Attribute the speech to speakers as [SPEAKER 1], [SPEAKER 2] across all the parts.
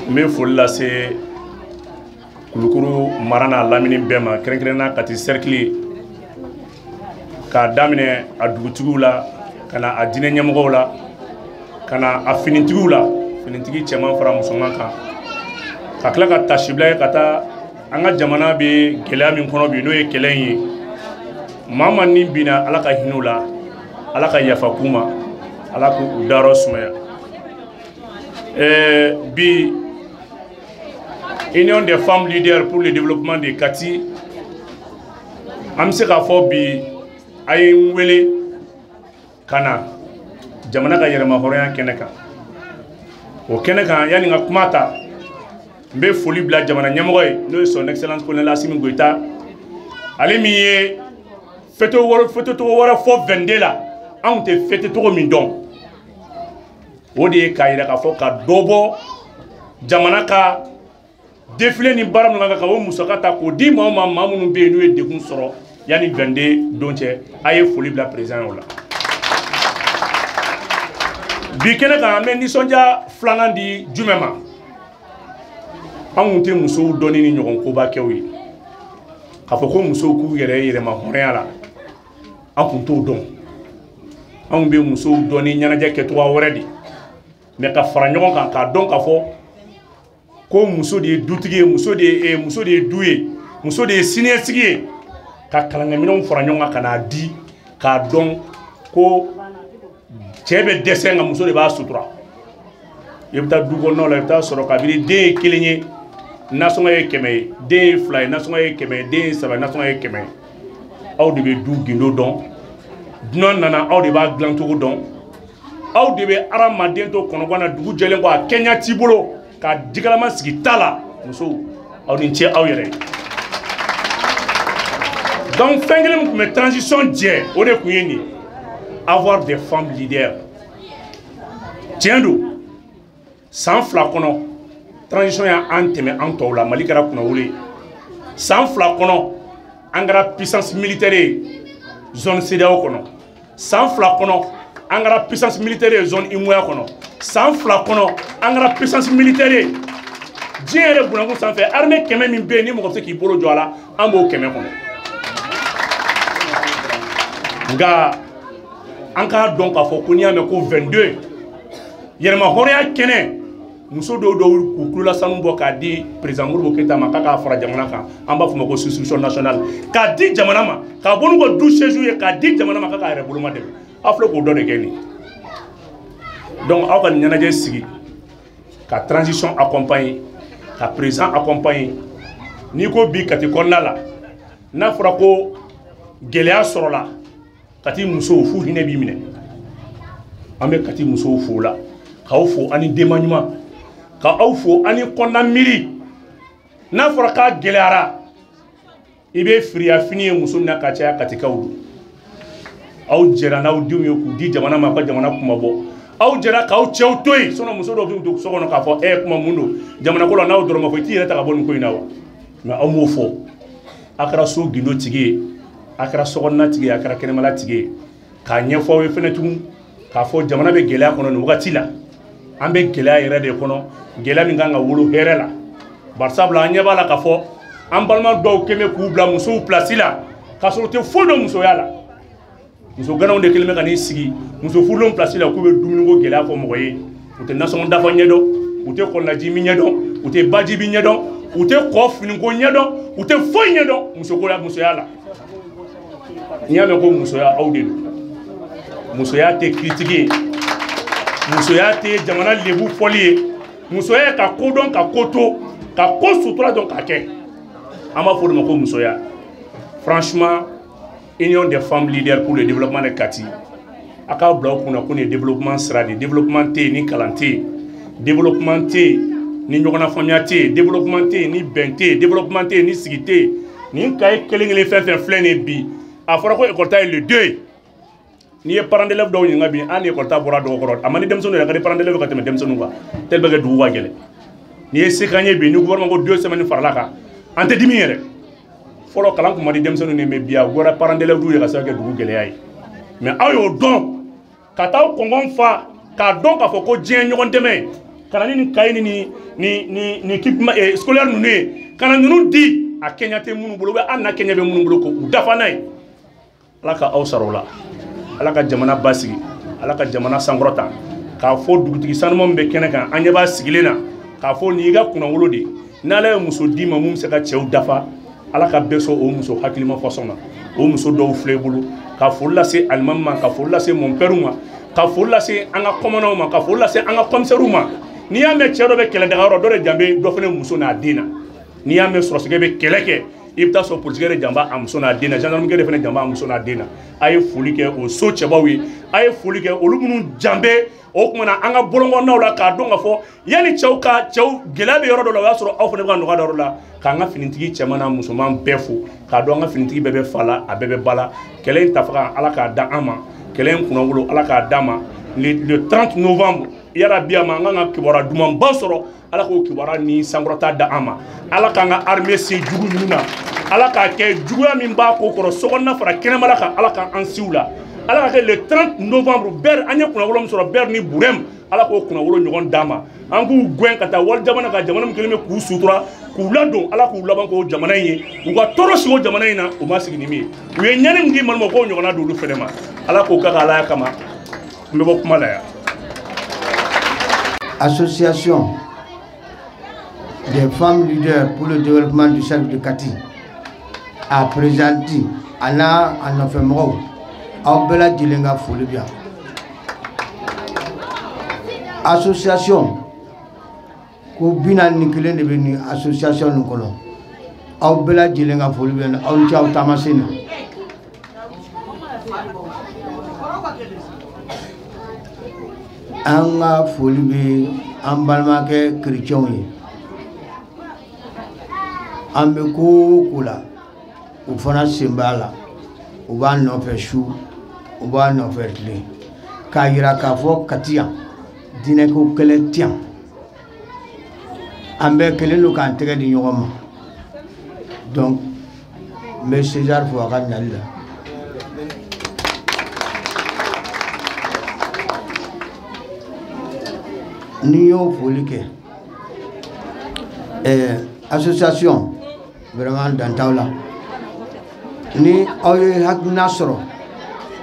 [SPEAKER 1] N bɛ foli lase Kulukuru mara n'a lamini bɛɛ ma, kɛrɛnkɛrɛnnenya Kati cercle, k'a daminɛ a dugutigiw la, ka na a diinɛ ɲɛmɔgɔw la, ka na a finitigiw la, finitigi cɛman fara musoman kan, ka tila ka tasibila ye ka taa an ka jamana bɛ gɛlɛya min kɔnɔ bi, n'o ye kɛlɛ in ye. Maa ma ni binna, Ala ka hinɛ u la, Ala ka yafa k'u ma, Ala k'u dayɔrɔ sumaya. Bi Union des femmes leaders pour le développement de Kati, an bɛ se k'a fɔ bi a ye n wele ka na jamana ka yɛrɛmahɔrɔnya kɛnɛ kan. O kɛnɛ kan, yanni n ka kuma ta, n bɛ foli bila jamana ɲɛmɔgɔ ye, n'o ye son excellence colonel Assimi Goïta, ale min ye fête cogo wɛrɛ fɔ 22 la, anw tɛ fête cogo min dɔn. O de ye k'a yira k'a fɔ ka dɔ bɔ jamana ka défilé ni baara minnu kan, ka o musaka ta k'o di maaw ma, maa minnu bɛ yen n'u ye degun sɔrɔ yanni 22 don cɛ. A ye foli bila président ye o la. Bi kɛnɛ kan, an bɛ nisɔndiya filanan di jumɛn ma? Anw tun tɛ musow dɔnni ni ɲɔgɔn kobakɛw ye, k'a fɔ ko musow k'u yɛrɛ yɛrɛma hɔrɔnya la, an tun t'o dɔn. Anw bɛ musow dɔn ni ɲɛnajɛ kɛcogoya wɛrɛ de, mais ka fara ɲɔgɔn kan k'a dɔn k'a fɔ ko muso de ye dutigi ye, muso de ye du ye, muso de ye siniɲɛsigi ye, ka kalankɛminɛnw fara ɲɔgɔn kan ka n'a di, k'a dɔn ko cɛ bɛ dɛsɛ nka muso de b'a sutura. I bɛ taa du kɔnɔnaw la, i bɛ taa sɔrɔ kabini den ye kelen ye, nasɔngɔ ye 100 ye, den ye 2 ye, nasɔngɔ ye 100 ye, den ye 3 ye, nasɔngɔ ye 100 ye. Aw de bɛ du gindo dɔn, dunan nana aw de b'a dilancogo dɔn, aw de bɛ hadamaden to kɔnɔgan na dugu jɛlen kɔ, a kɛɲa t'i bolo ka jikalama sigi ta la. Musow, aw ni ce aw yɛrɛ ye. Donc fɛn kelen min tun bɛ transition jɛ, o de tun ye nin ye: avoir des femmes leaders. Tiɲɛ don, san 2 kɔnɔ, transition y'an tɛmɛ an tɔw la. Mali kɛra kunnawolo ye. San 2 kɔnɔ, an kɛra puissance militaire ye zone CEDEAO kɔnɔ. San 2 kɔnɔ, an kɛra puissance militaire ye zone UEMOA kɔnɔ. San 2 kɔnɔ, an kɛra puissance militaire ye diɲɛ yɛrɛ bunakun sanfɛ. Armée 100 min bɛ yen ni mɔgɔ bɛ se k'i bolo jɔ a la, an b'o 100 kɔnɔ. Nka an k'a dɔn k'a fɔ ko n'i y'a mɛn ko 22 yɛrɛmahɔrɔnya kɛnɛ, muso dɔw k'u tulola sanu bɔ k'a di président Modibo Keyita ma k'a k'a fara jamana kan, an b'a fɔ o ma ko souscription nationale, k'a di jamana ma, k'a bɔ n'u ka du siège ye, k'a di jamana ma k'a k'a yɛrɛ boloma dɛmɛ. Aw filɛ k'o dɔ de kɛ nin. Donc aw ka nin ɲɛnajɛ sigi ka transition accompagner, ka président accompagner. N'i ko bi Kati kɔnɔna la, n'a fɔra ko gɛlɛya sɔrɔla Kati musow, f'u hinɛ b'i minɛ. An bɛ Kati musow fo la, k'aw fo ani denba ɲuman, ka aw fo ani kɔnɔna miiri. N'a fɔra k'a gɛlɛyara, i bɛ firiya fini ye muso min na ka caya, Katikaw don. Aw jɛra n'aw denw ye k'u di jamana ma ka jamana kuma bɔ. Aw jɛra k'aw cɛw to yen. Sinon muso dɔw bɛ don so kɔnɔ k'a fɔ ɛ kuma mun don jamana ko la, n'aw dɔrɔn ma fɔ i t'i yɛrɛ ta ka bɔ nin ko in na wa. Mais aw m'o fɔ. A kɛra so gindo tigi ye, a kɛra sokɔnɔna tigi ye, a kɛra kɛnɛmala tigi ye. K'a ɲɛfɔ aw ye fɛnɛ tugun k'a fɔ jamana bɛ gɛlɛya kɔnɔ nin wagati la. An bɛ gɛlɛya yɛrɛ de kɔnɔ, gɛlɛya min kan ka wolo hɛrɛ la. Barisabula an ɲɛ b'a la k'a fɔ an balima dɔw kɛn bɛ k'u bila musow place la, k'a sɔrɔ u tɛ foyi dɔn musoya la. Muso ganaw de kɛlen bɛ ka n'i sigi muso furulenw place la k'u bɛ dumuniko gɛlɛya fɔ mɔgɔ ye. U tɛ nasɔngɔ dafa ɲɛdɔn, u tɛ kɔlɔnlaji min ɲɛdɔn, u tɛ baji min ɲɛdɔn, u tɛ kɔ finiko ɲɛdɔn, u tɛ foyi ɲɛdɔn musoko la, musoya la. N'i y'a mɛn ko musoya, aw de don. Musoya tɛ critique ye, musoya tɛ jamana lebu fɔli ye. Musoya ye ka ko dɔn, ka ko to, ka ko sutura dɔn k'a kɛ. An b'a fɔ o de ma ko musoya. Franchement, Union des femmes leaders pour le développement de Kati, a k'aw bila aw kunna ko nin ye développement sira de ye. Développement tɛ yen ni kalan tɛ yen, développement tɛ yen ni ɲɔgɔnna faamuya tɛ yen, développement tɛ yen ni bɛn tɛ yen, développement tɛ yen ni sigi tɛ yen. Nin cahier kelen kelen fɛn fɛn filɛ nin ye bi, a fɔra ko école ta ye le 2. N'i ye parents d'élèves dɔw ɲininka bi, an ni école ta bɔra dɔw kɔrɔ, a man di denmisɛnninw yɛrɛ, ka di parents d'élèves ka tɛmɛ denmisɛnninw kan, tellement que dugu ka gɛlɛn. N'i ye se k'an ye bi, ni gouvernement ko 2 semaines farala kan, an tɛ dimi yɛrɛ. Fɔlɔ kalan kun man di denmisɛnninw ye, mais bi a bɔra parents d'élèves ye ka sababu kɛ dugu gɛlɛya ye. Mais aw y'o dɔn ka taa aw kɔngɔn fa, k'a dɔn k'a fɔ ko diɲɛ ɲɔgɔn dɛmɛ, ka na ni cahier ni équipement scolaire ninnu ye, ka na ninnu di a kɛɲɛ tɛ minnu bolo, hali n'a kɛɲɛ bɛ minnu bolo k'u dafa n'a ye. Ala ka aw sara o la, Ala ka jamana basigi, Ala ka jamana sankɔrɔta. K'a fɔ dugutigi sanuman min bɛ kɛnɛ kan, an ɲɛ b'a sigilen na, k'a fɔ nin y'i ka kunnawolo de ye. N'Ala ye muso d'i ma mun bɛ se ka cɛw dafa, Ala ka bɛɛ sɔn o muso hakilima fasɔn na. O muso dɔw filɛ i bolo. Ka foli lase alimami ma, ka foli lase mon père ma, ka foli lase an ka commandant ma, ka foli lase an ka commissaire ma. N'i y'a mɛn cɛ dɔ bɛ kɛlɛ dagayɔrɔ, dɔ de jan bɛ dɔ fana muso n'a den na. N'i y'a mɛn sɔrɔsikɛ bɛ kɛlɛ kɛ, i bɛ taa sɔrɔ polisikɛ de jan b'a muso n'a den na, gendarmekɛ de fana jan b'a muso n'a den na. A ye foli kɛ o so cɛbaw ye, a ye foli kɛ olu minnu jan bɛ o tuma na an ka bolonkɔnɔnaw la, k'a dɔn k'a fɔ yanni cɛw ka cɛw gɛlɛya bɛ yɔrɔ dɔ la, o y'a sɔrɔ aw fana bɛ ka nɔgɔya dɔ la. K'an ka finitigi cɛman n'a musoman bɛɛ fo, k'a dɔn an ka finitigi bɛɛ bɛ fa la, a bɛɛ bɛ ba la. Kɛlɛ in tafaga Ala k'a da an ma, kɛlɛ in kunnawolo Ala k'a d'an ma. Le 30 novembre yarabi a ma, an kan ka kibaruya dumanba sɔrɔ. Ala k'o kibaruya ni sankɔrɔta da an ma. Ala k'an ka armée se jugu ninnu na, Ala k'a kɛ juguya min b'a ko kɔrɔ sokɔnɔna fara kɛnɛmala kan, Ala k'an siw la. Ala ka kɛ le 30 novembre bɛɛ an ye kunnawolo min sɔrɔ bɛɛ ni Burɛm, Ala k'o kunnawolo ɲɔgɔn d'an ma. An k'u gɛn ka taa wali jamana kan, jamana min kɛlen bɛ k'u sutura k'u ladon, Ala k'u laban k'o jamana in ye. U ka tɔɔrɔ sigi o jamana in na, u ma sigi ni min ye. U ye ɲɛni min di Mali ma, k'o ɲɔgɔnna d'olu fɛnɛ ma. Ala k'o kɛ ka Ala kama. N bɛ bɔ kuma la yan.
[SPEAKER 2] Association des femmes leaders pour le développement du cercle de Kati a présenté a n'a a nɔfɛmɔgɔw, aw bɛɛ lajɛlen ka foli bɛ yan. Association ko 41 de bɛ nin association nin kɔnɔ, aw bɛɛ lajɛlen ka foli bɛ yan, aw ni ce aw taamasen na. An ka foli bɛ an balimakɛ kerecɛnw ye. An bɛ ko o ko la, u fana sen b'a la, u b'a nɔfɛ su, u b'a nɔfɛ tile, k'a yira k'a fɔ Kati yan diinɛko kɛlɛ tɛ yan. An bɛɛ kelen don k'an tɛgɛ di ɲɔgɔn ma. Donc n bɛ César fo a ka nali la. Ni n y'o foli kɛ, association vraiment dan t'aw la. Ni aw ye hakilina sɔrɔ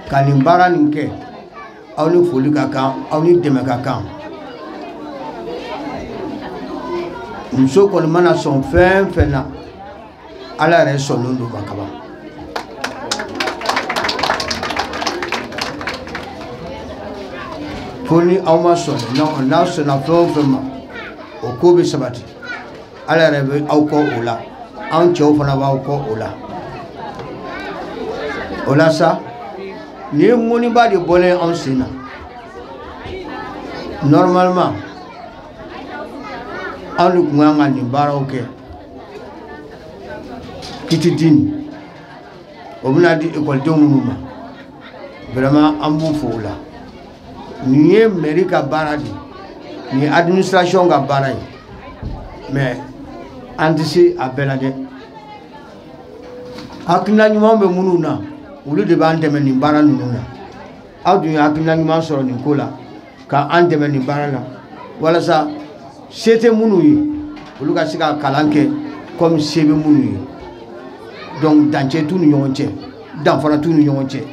[SPEAKER 2] ka nin baara nin kɛ, aw ni foli ka kan, aw ni dɛmɛ ka kan. Muso kɔni mana sɔn fɛn fɛn na, Ala yɛrɛ sɔnnen don ma kaban. Fo ni aw ma sɔn, n'aw sɔnna fɛn o fɛn ma, o ko bɛ sabati. Ala yɛrɛ bɛ aw kɔ o la, anw cɛw fana b'aw kɔ o la. O la sa, nin ye ŋɔniba de bɔlen anw sen na. Normalement, anw de tun kan ka nin baaraw kɛ. Kiti di nin, o bɛna di ekɔlidenw minnu ma, vraiment an b'u fo o la. Nin ye mairie ka baara de ye, nin ye administration ka baara ye, mais an tɛ se a bɛɛ la dɛ. Hakilina ɲuman bɛ minnu na, olu de b'an dɛmɛ nin baara ninnu na. Aw dun ye hakilina ɲuman sɔrɔ nin ko la, ka an dɛmɛ nin baara la, walasa se tɛ minnu ye, olu ka se ka kalan kɛ comme se bɛ minnu ye. Donc dancɛ t'u ni ɲɔgɔn cɛ, danfara t'u ni ɲɔgɔn cɛ,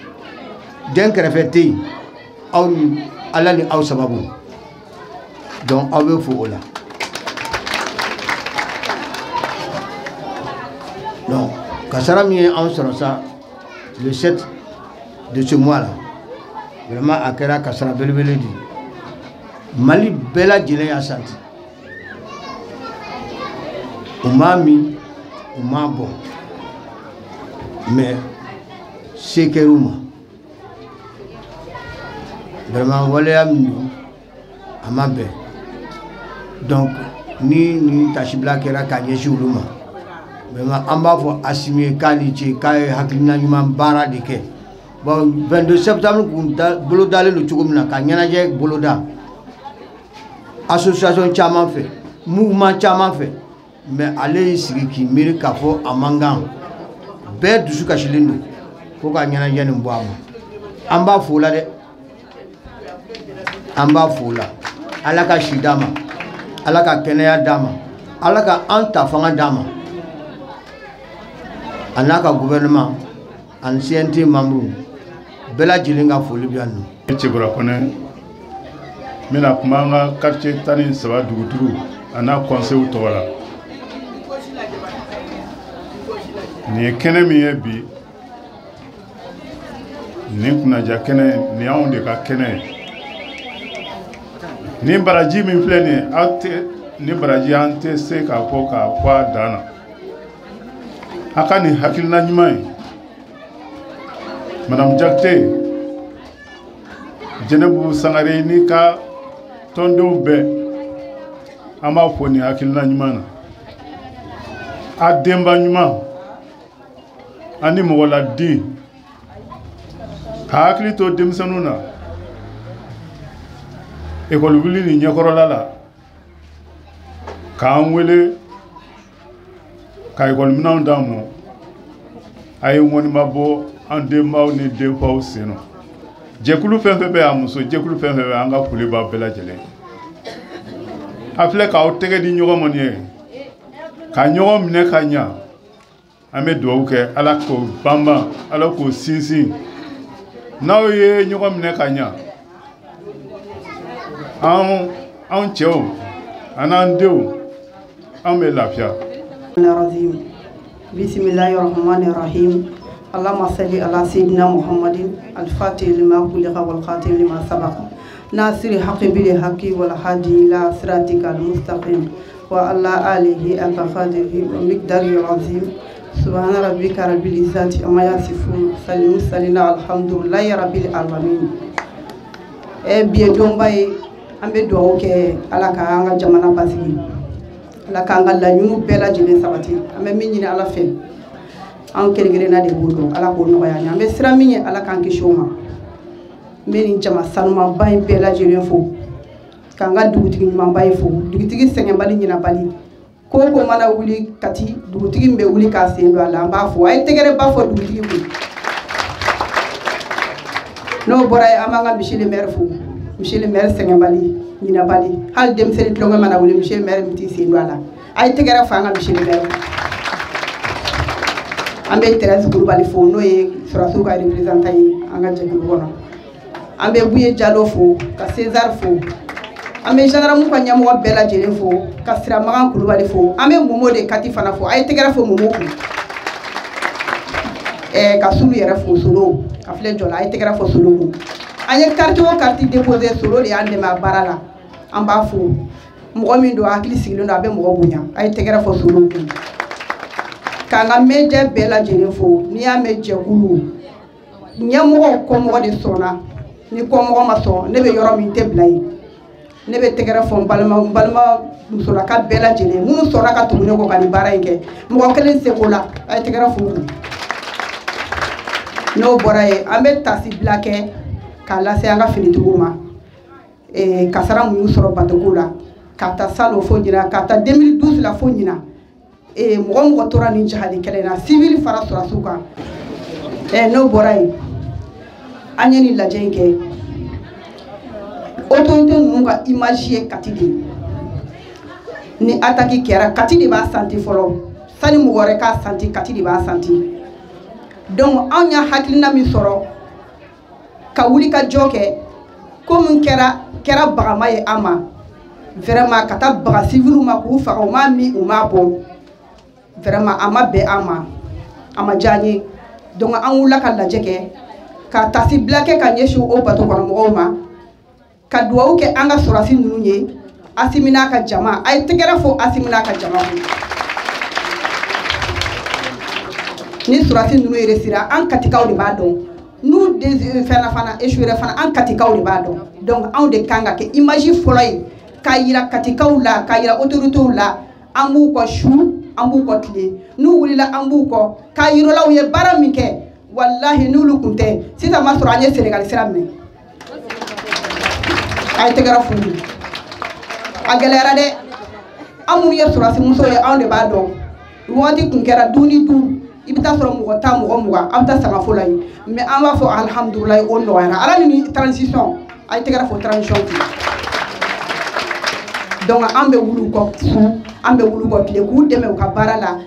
[SPEAKER 2] den kɛrɛfɛ tɛ yen, aw ni Ala ni aw sababu. Donc aw bɛ fo o la. Donc kasara min ye anw sɔrɔ sa le 7 de ce mois là, vraiment a kɛra kasara belebele de ye. Mali bɛɛ lajɛlen y'a santi. U m'a min, u m'a bɔn, mais se kɛr'u ma. Vraiment waleya min don, a ma bɛn. Donc ni nin tasibila kɛra k'a ɲɛsin olu ma, vraiment an b'a fɔ Asimi ye k'a ni ce, k'a ye hakilina ɲuman baara de kɛ. Bon, 22 septembre kun bolo dalen don cogo min na ka ɲɛnajɛ boloda association caman fɛ, mouvement caman fɛ, mais ale y'i sigi k'i miiri k'a fɔ a man kan, bɛɛ dusu kasilen don fo ka ɲɛnajɛ nin bɔ a ma. An b'a fo la dɛ, an b'a fo la. Ala ka si d'a ma, Ala ka kɛnɛya d'a ma, Ala ka an ta fanga d'a ma, a n'a ka gouvernement ani CNT membre bɛɛ lajɛlen ka foli bɛ yan nɔ.
[SPEAKER 3] Cɛbara Kɔnɛ, n bɛna kuma an ka quartier 13 dugutigiw a n'a conseil tɔgɔ la. Nin ye kɛnɛ min ye bi, nin kunnaja kɛnɛ, nin y'anw de ka kɛnɛ ye. Nin baraji min filɛ nin ye, aw tɛ nin baraji an tɛ se k'a fɔ k'a fɔ a dan na. A ka nin hakilina ɲuman ye, Madame Jakite, Jɛnɛbu Sangare n'i ka tɔndenw bɛɛ, an b'a fɔ nin hakilina ɲuman na. A denba ɲuman ani mɔgɔladen, ka hakili to denmisɛnninw na ekɔli wuli ni ɲɛkɔrɔla la, k'an wele ka ekɔliminɛnw d'an ma. A ye ŋɔniba bɔ an denbaw ni denfaw sen nɔ. Jɛkulu fɛn fɛn bɛ yan, muso jɛkulu fɛn fɛn bɛ yan, an ka foli b'aw bɛɛ lajɛlen. A filɛ k'aw tɛgɛ di ɲɔgɔn ma nin ye, ka ɲɔgɔn minɛ ka ɲa. An bɛ dugawu kɛ Ala k'o banban, Ala k'o sinsin. N'aw ye ɲɔgɔn minɛ ka ɲa, anw cɛw an'an denw, an bɛ lafiya.
[SPEAKER 4] Bismillahirrahmanirrahim. Allahumma salli ala sayyidina Muhammadin al-fatih lima khuliqa wal khatim lima sabaqa nasiri haqqi bil haqqi wal hadi ila siratikal mustaqim wa ala alihi haqqa qadrihi wa miqdarihi azim. Subhana rabbika rabbil izzati amma yasifun, salim salina, alhamdulillahi rabbil alamin. Bi ye donba ye, an bɛ dugawu kɛ Ala ka an ka jamana basigi, Ala k'an ka laɲiniw bɛɛ lajɛlen sabati. An bɛ min ɲini Ala fɛ, an kelen kelenna de b'o dɔn, Ala k'o nɔgɔya an ye. An bɛ sira min ye, Ala k'an kisi o ma. N bɛ nin jama sanumanba in bɛɛ lajɛlen fo, k'an ka dugutigi ɲumanba in fo, dugutigi sɛgɛnbali ɲinabali. Ko o ko mana wuli Kati, dugutigi min bɛ wuli k'a sen don a la, an b'a fo. A ye tɛgɛrɛ ba fɔ dugutigi kun. N'o bɔra yen, an b'an ka monsieur le maire fo. Monsieur le maire sɛgɛnbali ɲinabali, hali denmisɛnnin tulonkɛ mana wuli, monsieur le maire min t'i sen don a la, a ye tɛgɛrɛ fɔ an ka monsieur le maire. An bɛ Thérèse Kulubali fo, n'o ye sɔrɔdasiw ka représentant ye an ka jɛkulu kɔnɔ. An bɛ Buye Jalo fo, ka César fo. An bɛ gendarme ka ɲɛmɔgɔ bɛɛ lajɛlen fo, ka Siramakan Kulubali fo. An bɛ Momo de Kati fana fo, a ye tɛgɛrɛ fɔ Momo kun. Ka Sulu yɛrɛ fo, Solo a filɛ jɔ la, a ye tɛgɛrɛ fɔ Solo kun. An ye carte o carte déposé, Solo de y'an dɛmɛ a baara la, an b'a fo. Mɔgɔ min don, hakili sigilen don, a bɛ mɔgɔ bonya, a ye tɛgɛrɛ fɔ Solo kun. K'an ka média bɛɛ lajɛlen fo. N'i y'a mɛn jɛkulu, ɲɛmɔgɔ kɔmɔgɔ de sɔnna, ni kɔmɔgɔ ma sɔn, ne bɛ yɔrɔ min tɛ bila yen. Ne bɛ tɛgɛrɛ fɔ n balima musolaka bɛɛ lajɛlen minnu sɔnna ka tugu ne kɔ ka nin baara in kɛ, mɔgɔ kelen seko la, a ye tɛgɛrɛ fɔ u kun. N'o bɔra yen, an bɛ tasibila kɛ k'a lase an ka finitigiw ma. Kasara mun y'u sɔrɔ batoko la, ka ta salon fo ɲina, ka ta 2012 la fo ɲina. Mɔgɔ mɔgɔ tora nin jahadi kɛlɛ in na, civil fara sɔrɔdasiw kan. N'o bɔra yen, an ye nin lajɛ in kɛ. Autorité ninnu ka image ye Kati de ye. Ni attaque kɛra, Kati de b'a santi fɔlɔ, sani mɔgɔ wɛrɛ k'a santi, Kati de b'a santi. Donc anw y'a hakilina min sɔrɔ ka wuli ka jɔ kɛ, ko min kɛra bagama ye an ma, vraiment ka taa baga civil ma k'u faga, u m'a min u m'a bɔ, vraiment a ma bɛn an ma, a ma diya an ye. Donc an wulila ka lajɛ kɛ, ka tasibila kɛ ka ɲɛsin o bato kɔnɔmɔgɔw ma, ka dugawu kɛ an ka sɔrɔdasi ninnu ye, Asimi n'a ka jama. A ye tɛgɛrɛ fɔ Asimi n'a ka jama kun. Ni sɔrɔdasi ninnu réussira, an Katikaw de b'a dɔn. N'u fɛnna fana, échouera fana, an Katikaw de b'a dɔn. Donc anw de kan ka kɛ image fɔlɔ ye, k'a yira Katikaw la, k'a yira autorités la, an b'u kɔ su, an b'u kɔ tile. N'u wulila, an b'u kɔ, k'a yira la u ye baara min kɛ. Walahi n'olu kun tɛ, sisan ma sɔrɔ an ye Sénégal sira minɛ. A ye tɛgɛrɛ f'u ye. A gɛlɛyara dɛ. An minnu ye sɔrɔdasi musow ye, anw de b'a dɔn. Wagati kun kɛra du ni du, i bɛ taa sɔrɔ mɔgɔ 10, mɔgɔ 20, an bɛ taa sangafo la yen. Mais an b'a fɔ alihamudulilayi, o nɔgɔyara. Ala ni transition, a ye tɛgɛrɛ fɔ transition kun. Donc an bɛ wuli u kɔ su, an bɛ wuli u kɔ tile k'u dɛmɛ u ka baara la.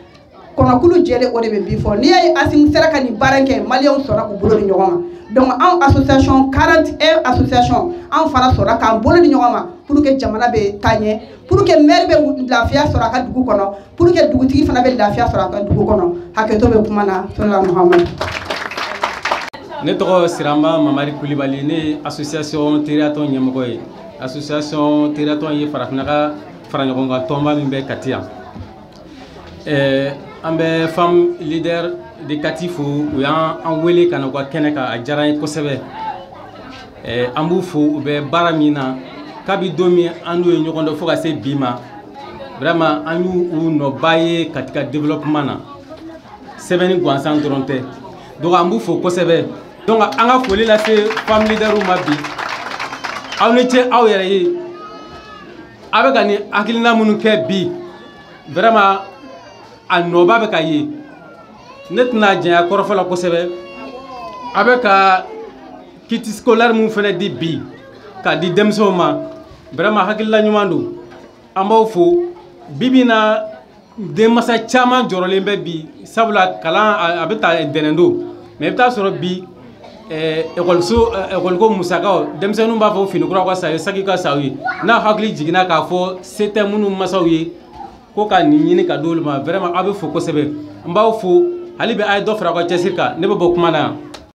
[SPEAKER 4] Kɔnɔkulu jɛlen o de bɛ bi fɔ. N'i y'a ye Assimi sera ka nin baara in kɛ, maliyɛnw sɔnna k'u bolo di ɲɔgɔn ma. Donc anw association 41 association, anw fana sɔnna k'an bolo di ɲɔgɔn ma pour que jamana bɛ taa ɲɛ, pour que maire bɛ lafiya sɔrɔ a ka dugu kɔnɔ, pour que dugutigi fana bɛ lafiya sɔrɔ a ka dugu kɔnɔ. Hakɛto bɛ kuma na. Sɔlila Muhamadu.
[SPEAKER 5] Ne tɔgɔ Siramba Mamari Kulibali, ne ye association Teriyatɔn ɲɛmɔgɔ ye. Association Teriyatɔn ye farafinna ka faraɲɔgɔnkan tɔnba min bɛ Kati yan. An bɛ femme leader de Kati fo, u y'an wele ka na u ka kɛnɛ kan, a diyara an ye kosɛbɛ. An b'u fo, u bɛ baara min na kabi don min an n'u ye ɲɔgɔn dɔn fo ka se bi ma, vraiment an y'u nɔba ye Kati ka développement na, sɛbɛnni gansan dɔrɔn tɛ. Donc an b'u fo kosɛbɛ. Donc an ka foli lase femme leaderw ma bi, aw ni ce aw yɛrɛ ye, a bɛ ka nin hakilina minnu kɛ bi, vraiment a nɔba bɛ ka ye. Ne tɛna janya kɔrɔfɔ la kosɛbɛ. A bɛ ka kit scolaire mun fana di bi k'a di denmisɛnw ma, vraiment hakilila ɲuman don, an b'aw fo. Bi bi in na denmansa caman jɔrɔlen bɛ bi, sabula kalan a bɛ ta dɛnɛn don, mais i bɛ taa sɔrɔ bi ekɔliso ekɔliko musakaw, denmisɛnninw b'a fɔ fini kura ka sa ye, saki ka sa ye, n'a hakili jiginna k'a fɔ se tɛ minnu masaw ye ko ka nin ɲini ka d'olu ma, vraiment aw bɛ fo kosɛbɛ. N b'aw fo hali bi, a ye dɔ fara aw ka cɛsiri kan. Ne bɛ bɔ kuma na yan.